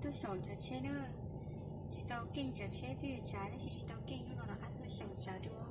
Tuaj xyaum tsav tsheb na. Tsis tau keej tsav tsheb twb tsav tab sis tsis tau keej hnub no rov qab tuaj xyaum tsav dua.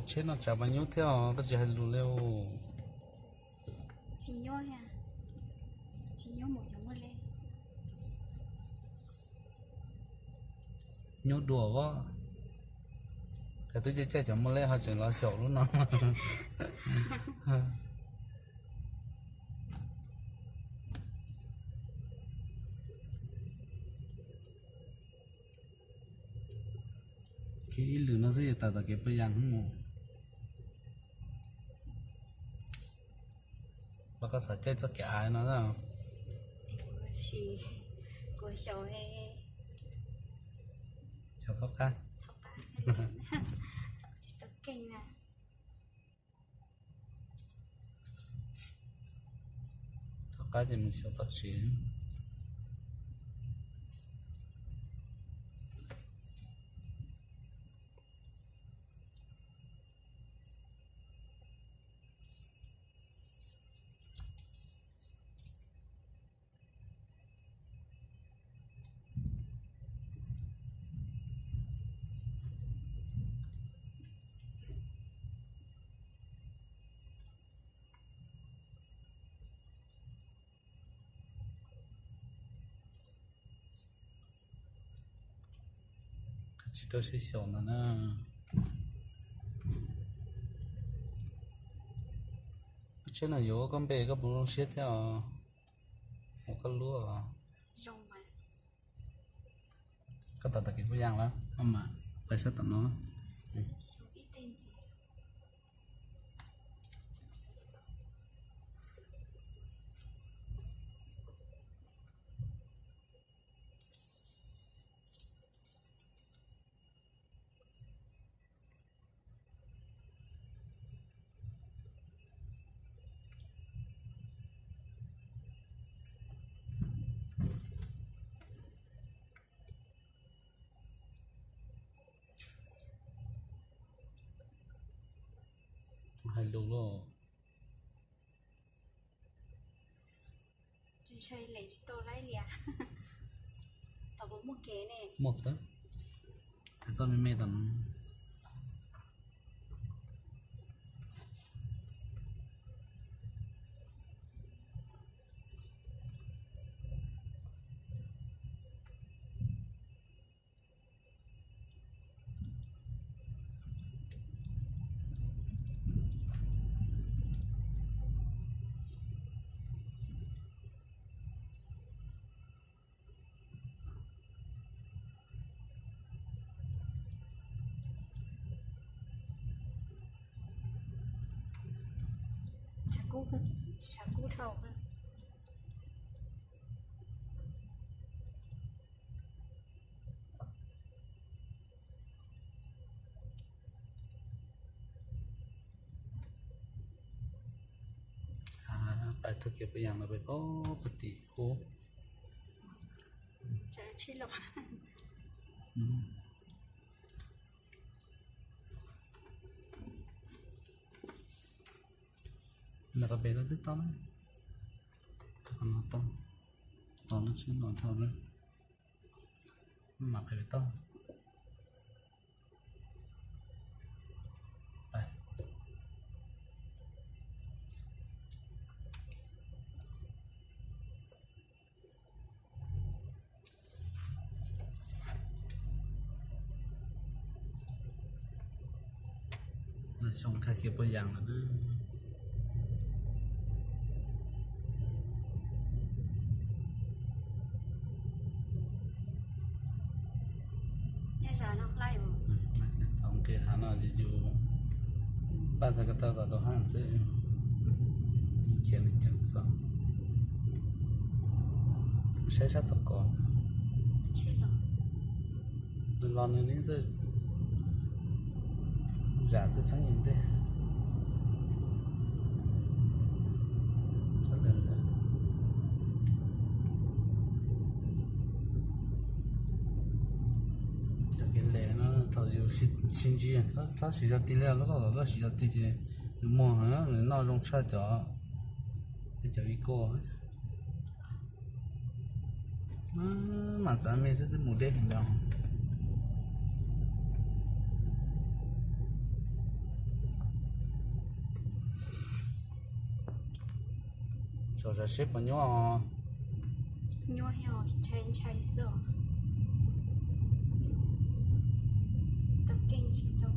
Tsheb no tsav mas nyuaj thiab os, koj tsis hais lus li os. Tsis nyuaj, tsis nyuaj mus cov muaj lej. Nyuaj dua os. Koj twb caij caij cov muaj lej ho tseem los xyaum lub no. Kiag ib lwm no xwb es tawm tom kev puas yas mus. Los koj xav caij txoj kev av no na. Kuv xyaum, xyaum thov qab. Tsis tau keej na. Tom qab ces mus xyaum tom tsev. Koj tsis rau siab xyaum no na. Lub tsheb no yuav koj npe koj puas zoo siab thiab os? Ua koj lub os. Koj tawm tom kev puas yas lawm, koj mam pais saib tom no. Hais lus lauj. Tsis ntshai lem tsis tau laib li as. Tom puas muaj kev ne? Muaj kawg. Hais txoj me me tom no. Tshav kub, tshav kub dhau. Pais txoj kev puas yas no pais pem tim ub. Nram qab pem no twb tau na. Qhov no tau, tau lub tsheb no dhau lawm. Mam pem tau. Xyoo nkag kiag puag yas lawm na. Thaum nqis hav no ces yus npaj txog ko taw kom tau haj xwb, khiav nws ceev txog. Saib sab tod ko, los nws neb txawj zam txawj txheeb yus ntej. Cov kev lem no thaum yus sib ntsib txhob siv zog tig li, lub koj kom koj siv zog tig ces nws muag, nws noj zoo tshaj cov, cov ib koj. Mam txav me xwb twb mus deb li no. Saib seb puas nyuaj. Nyuaj, ntshai ntshai xwb os. Tau keej tsis tau.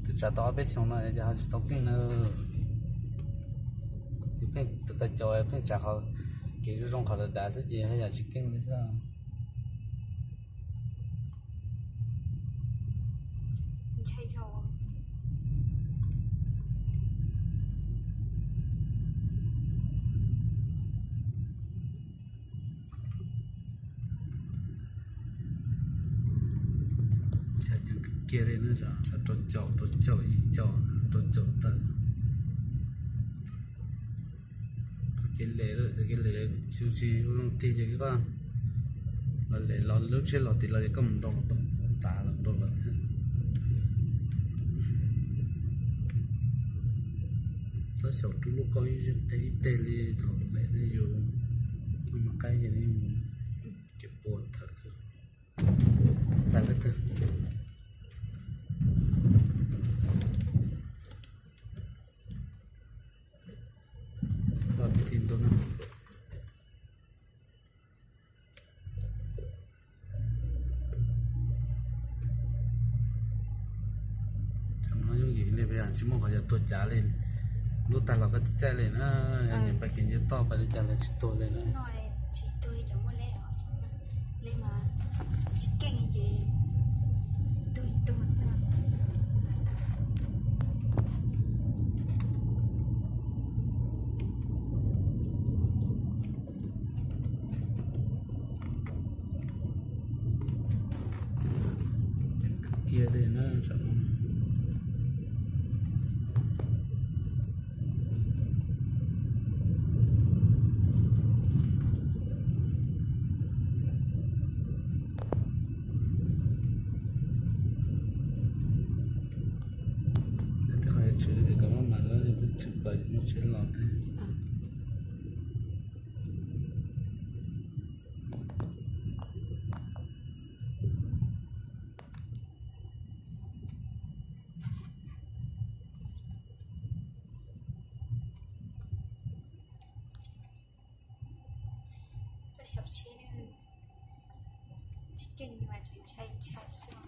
Twb tsam tau ob peb xyoos no ces ho tsis tau keej na. Yus pheej tus tau caum pheej tsam qhov kev zoo zoo qhov dav dav xwb ces haj yam tsis keej li xwb. Ceev kiag li na, rau caum, rau caum ib co, rau caum tawm. Kev lem lawm, kev lem xyu tsis zoo tig ces koj los lem los lub tsheb los tim los ces koj mus nrau los tau tas los nrau los thiab. Tab xyaum rub lub koj ib teg ib teg li thaum lem yus mas qaib ces pua tham kawg. Los ti ti ntu na. Cov no yooj yim li, tsis muaj qhov yog tuag cav li. Lub tag los koj caij li na, yog nyiam pais kev nce toj pais li cas los tsis tuag li na. Kiag li na, tsam no. Tej qhov yuav tshwm li kom maj mam, lawv yuav tshwm plaws yuav muaj tsheb los thiab.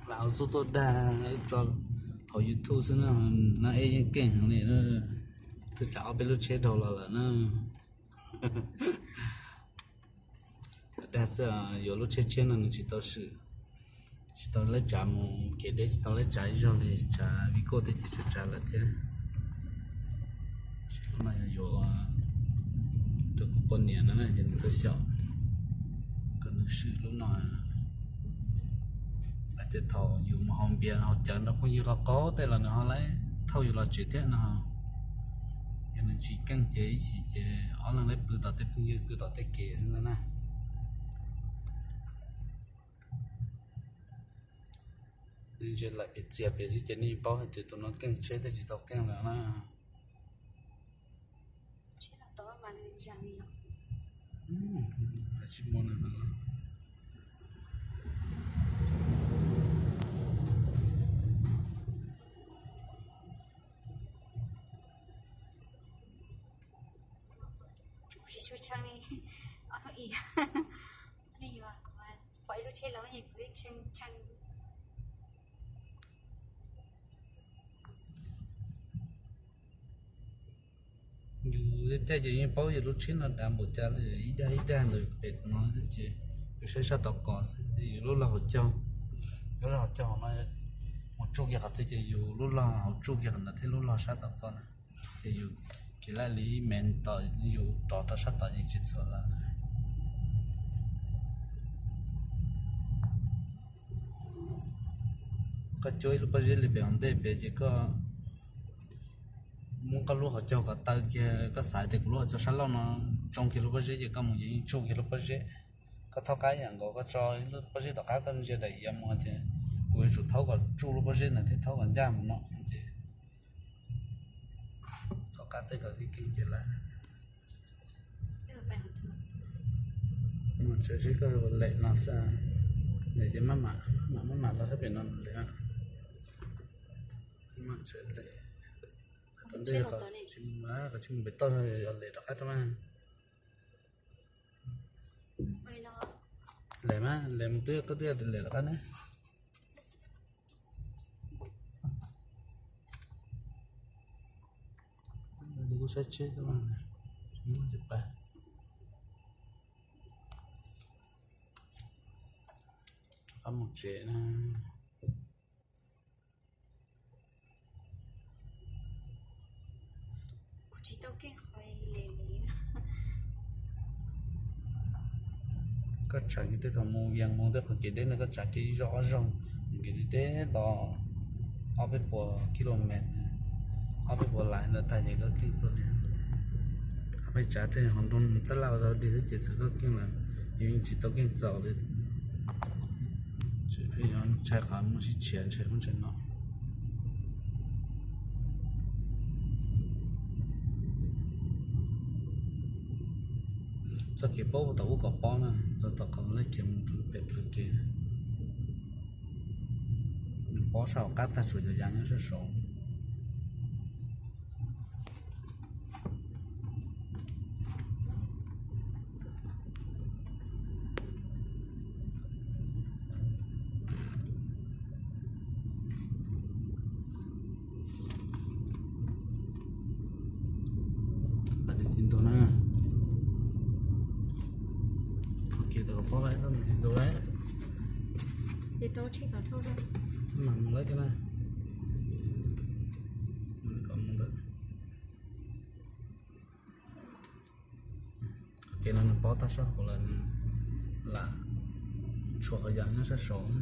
Lam ua xub tuaj dag tso hauv YouTube xwb na, no ej yeej keej heev li. Twb tsam ob peb lub tsheb dhau los lawm na. Dag xwb, yuav lub tsheb tshiab no nws tsis tau swm, tsis tau leb tsav mus kev deb, tsis tau leb tsav ib zaug li, tsav vij koj tej ces tsuas tsav lawm thiab. Lub no yog yuav rau kuv poj niam no na, ces nws tuaj xyaum kom nws swm lub no. Hais tias thaum yus mus haus npias haus cawv nrog phooj ywg qaug qaug tej los nws ho laib thauj yus los tsev thiab no. Yog nws tsis keej ces ib chim ces ob leeg laib pw tom tej phooj ywg pw tom tej kev xwb ntag na. Nws ntsia lawm pem txias pem xwb ces nej paub hais tias tus no keej tsheb thiab tsis tau keej lawm na. Kuv tsis tshua tshee li, ob hnub ib, ob hnub ib kuv pom ib lub tsheb los kuv tshee tshee. Yus caij ces yeej paub yus lub tsheb no dav npaum cas li, ib dag ib dag ntawm pem no xwb ces yus saib sab tom kos xwb, yus lub log hauv caug, lub log hauv caug no mus tsuj kiag qhov twg ces yus lub log hauv tsuj kiag qhov ntawd thiab lub log sab tom kos na, ces yus kiv laj li ib mev tom yus rov rau sab tom yeej tsis txhuam lawm. Koj cuab ib lub pob zeb li pem hauv ntej pem ces koj muab koj lub hauv caug kom taw kiag, koj xav tias kuv lub hauv caug sab laug no tsoo kiag lub pob zeb ces koj mus yeej tsuj kiag lub pob zeb. Koj thaub qab ib yam nkaus, koj tso ib lub pob zeb tom qab koj ntsia daim iav mus tias kuv yuav tsum thaub kom tsuj lub pob zeb ntawd thiab thaub kom ncaj mus no ces thaub qab tej kom keej keej ces lawm. Mus tsev sib koj lem no xwb, lem ces maj mam maj mam los sab pem no lem. Maj mam tsev lem, tom ntej kom tsis pem toj yog lem rov qab rau mas. Lem mas lem mus twb koj twb lem rov qab ne. Kuv saib tsheb xwb mas, tsis muaj tsis pab. Rov qab mus tsev na. Kuv tsis tau keej qhov lem li. Koj tshav kiag tej thaum mus Vias mus tej qhov kev deb ntawd koj tshav kiag ib zaug ob zaug, kev deb deb tod ob peb puas kilomev, ob peb puas lais ntawd tag ces koj keej tuaj li. Peb tsav tej hauv nroog tab laj ua dog dig xwb ces txawm koj keej los yus yeej tsis tau keej txaus li. Tsis pheej yuav ntshai qhov muaj sib tshiav ntshai ub ntshai no. Txoj kev paub tau ub kom pob na, txog tom qhov laj khiav mus rau pem plawv kev. Nws pob sab hauv qab tag, tsuas yog yam nyob sab saud. Pab tiv ntug na. Qhov kev tau pob lawm, tiv ntug lawm. Ces tau tsheb tom dhau. Mam mus lawm thiab na. Mus kom mus ntawd. Qhov kev no nws pob tag sab hauv lawm, lam tshuav qhov yam nyob sab saud.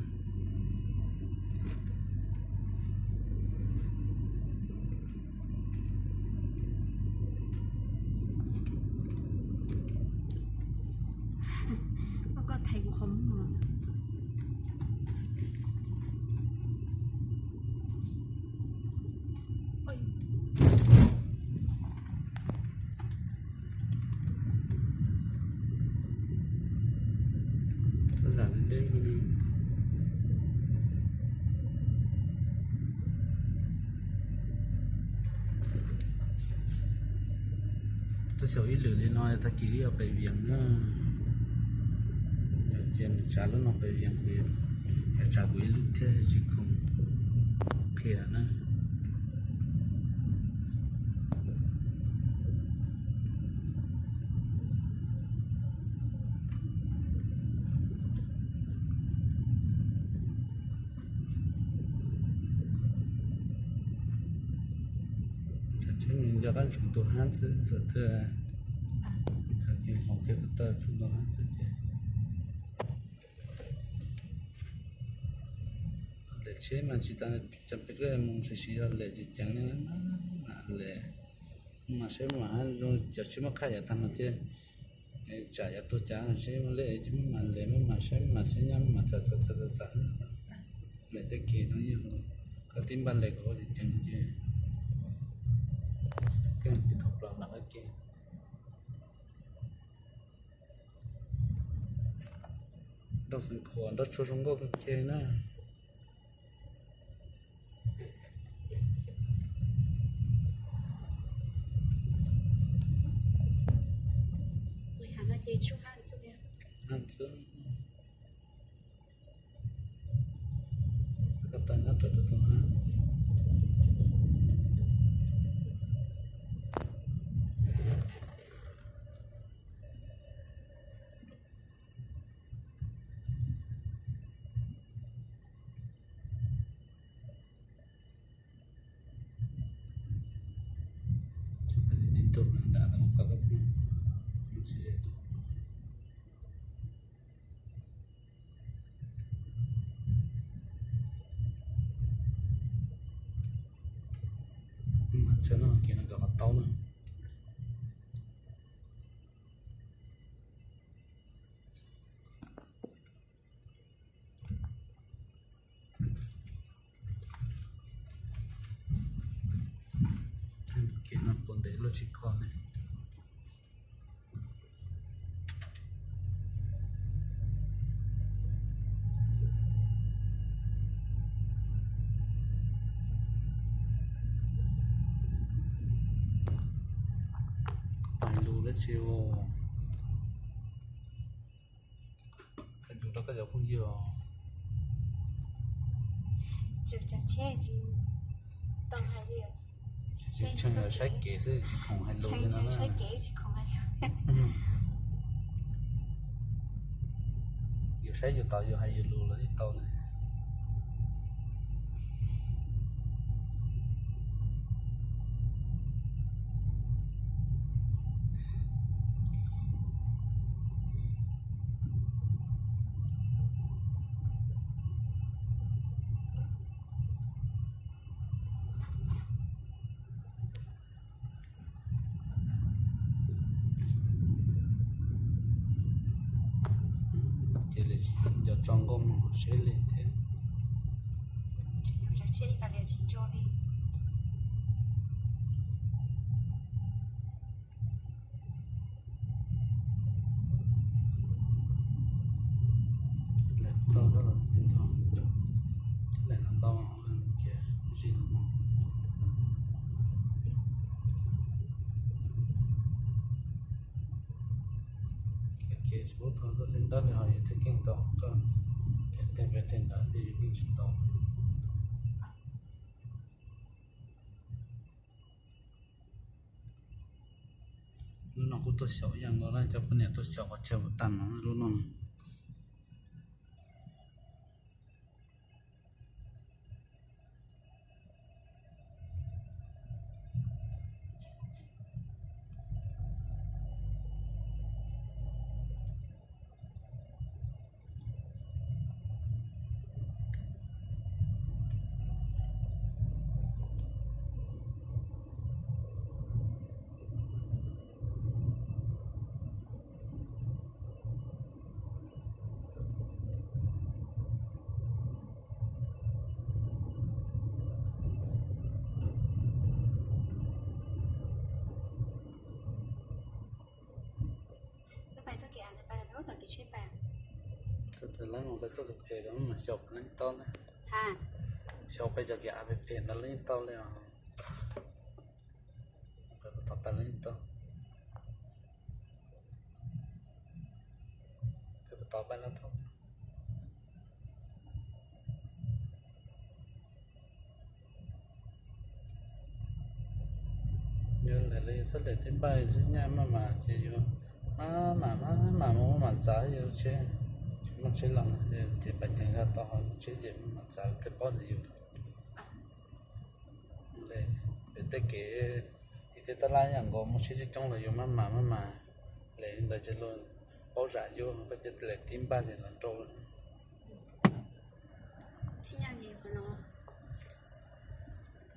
Koj thaiv kuv qhov muag. Tuaj xyaum ib lwm li no tag kis wb yuav pem Vias na. Yog cia nws tsav lub no pem Vias, kuv yuav tsav kuv ib lub thiab tsis khoom qhia na. Tsheb nco qab ntsoov tus hab xwb, txawm twg txawm ces hloov kiag ko taw tsuj ntoo hab xwb ces. Lem tsheb mas tsis tas cov pem mus siv siv zog lem tsis ceev li, mam lem, mam saib mam hab zoo cov tsheb muab qhaj yav tag mas thiaj tsam yav tuag cas seb muaj lej ces maj mam lem, maj mam saib maj mam xib nyob maj mam txam txam txam txam. Lem tej kev no yeej koj tib npaj lem kom ua ceev ces keej ces thaum plaws nram qab ke. Nroj xeev khuam nroj tshua zoo nkauj kawg kiag na. Hab ntxwb. Koj tawm nyob raws tus tus hab. tug nram tau pab koj phooj, tsis ze tug. Mas tshaj no kev no nkawd qhov tau na. Kev no puas ntev luaj tsis kho ne. Hais lus dab tsi os? Hais lus rau koj cov phooj ywg os. Tseem yog saib kev xwb tsis khoom hais lus li no na. Yus saib yus tau yus hais yus lus los yeej tau na. Ces li nco tso nkauj mus seb li thiab. Tsis tso li. Lawm tau tab los ntau, lawm no ntau ces zij no. Kev tsis pub rau txoj xib nrab li ho yus thiaj keej tau, koj kev tej pem tej nrad ces yus keej tsis tau. Lub no kuj tuaj xyaum ib yam nkaus na, cov poj niam tuaj xyaum qhov chaw mus tag no lub no. Txog thaum lawv mus pais txoj tus phem los mas xyaum pais leej tau na. Xyaum pais cov kev av phem phem ntawd leej tau li os. Pais puas tau pais leej tau. Pais puas tau pais los tau. Yog lawv txoj lem tib npaj xib nyaj maj mam ces yus maj mam maj mam mus maj mam txav yus tsheb, tsis muaj tsheb los ces pais ceev zog tau ho tsheb ces maj mam txav thiaj paub ntawd yus. Pem tej kev tim tej tab laj yam nkaus muaj tsheb coob coob los yus maj mam maj mam lem li ntawd ces luag paub zam yus, koj cia li tib npaj ces los nrau.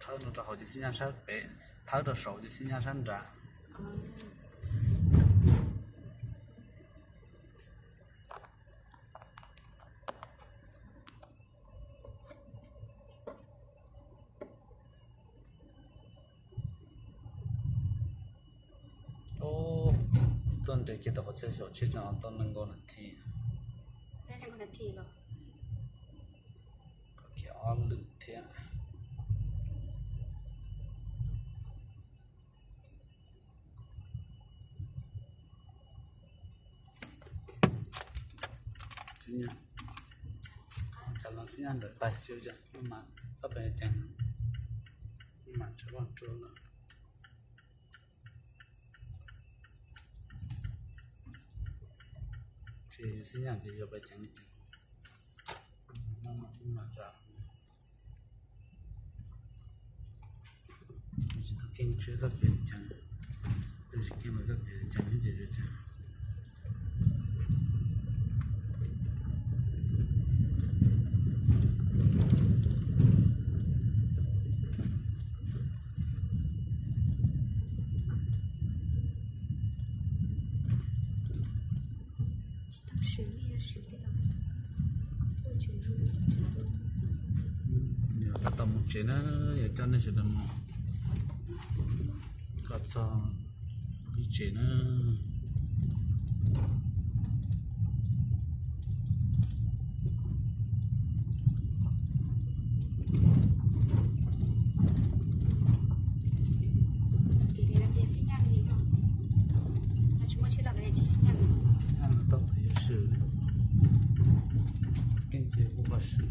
Thawb no rau hauv ces xib nyaj sab pem, thawb rau saum ces xib nyaj sab nrad. Tuaj nres kiag tau qhov chaw xyaum tsheb tseem tau nees nkaum nas this. Khiav ob lwm thiab. Cas los xib nyaj ntawm tais tsis yog, maj mam txhob pais ceev, maj mam tsis muaj rua no. Tsis yog xib nyaj ces yuav pais ceev ceev, maj mam zam. Tsis tau keej tsheb txoj kev ceev. Tsis kiag mas koj pem tseem ces tseem. Tsis tau swm li, yog swm tej los kuj tseem zoo tsav. Yog koj tau mus tsev na, yog coj nej sawv daws mus kom txog pib tsev na. Xib nyaj no tau pem yuav swm, keej ces kuj pom swm,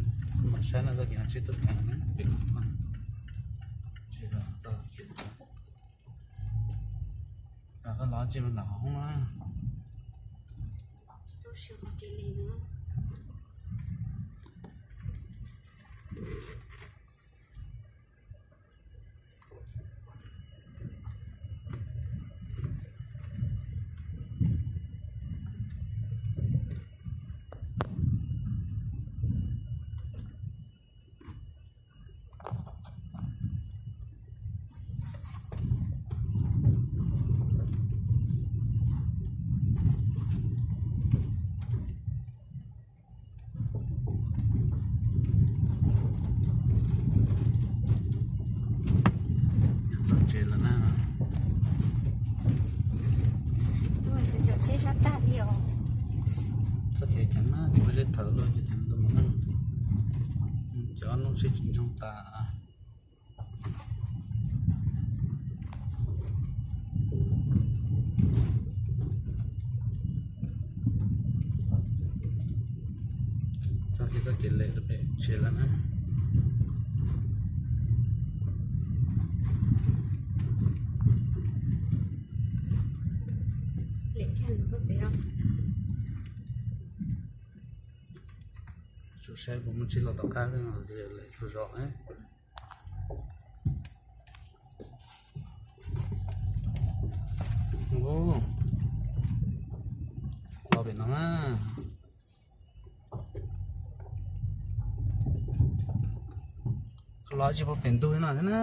mam saib no txoj kev no tsis tuaj kheev na, pem no tsis tau. Koj los tsis los nram hoob na. Txog tsev lawm na. Tsheb sab tag li os. Txoj kev ceev na, ces muaj zeb thawv luaj ces ceev tus mus neej. Cov noj sib tsis ntsoog tas. Txog kiag txoj kev lem rau pem tsev lawm na. Saib puas muaj tsheb los tom qab, lem txhua zaus. Los pem no na. Los tsis pom pem ntug no thiab na.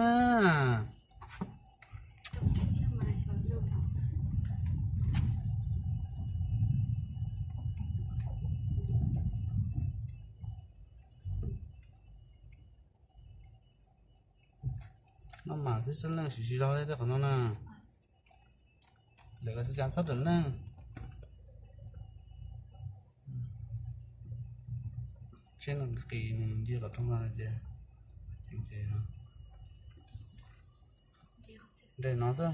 No mas xwb, xab leej sim tsis zog li tej qhov no na. Lawv ko xwb cas txhob rawm leej. Tsheb no qis nws ncig qhov rooj no ces, ces nres no xwb.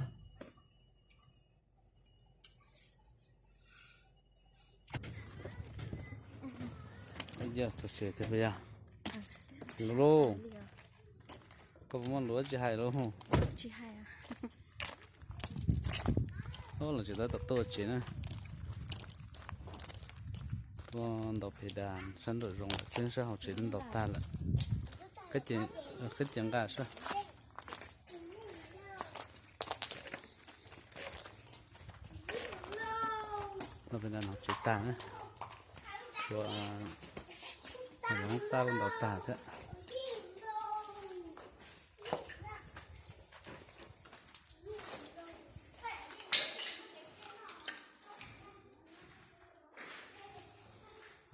Yog txog tsev tiag puas yog? Lus lauj, koj puas muaj lus tsis hais lauj? Los tsev tab tom tuaj tsev na. Tuaj ntaus pes das sab nraum zoov lawm xwb, sab hauv tsev twb ntaus tag lawm. Qhib ciav nqa sab. Ntaus pes das no tsev tag na. Tshuav lub txaj los ntaus tag thiab.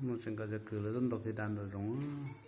Mus tseem kom cov kwv lawv tuaj ntaus pes das nraum zoov.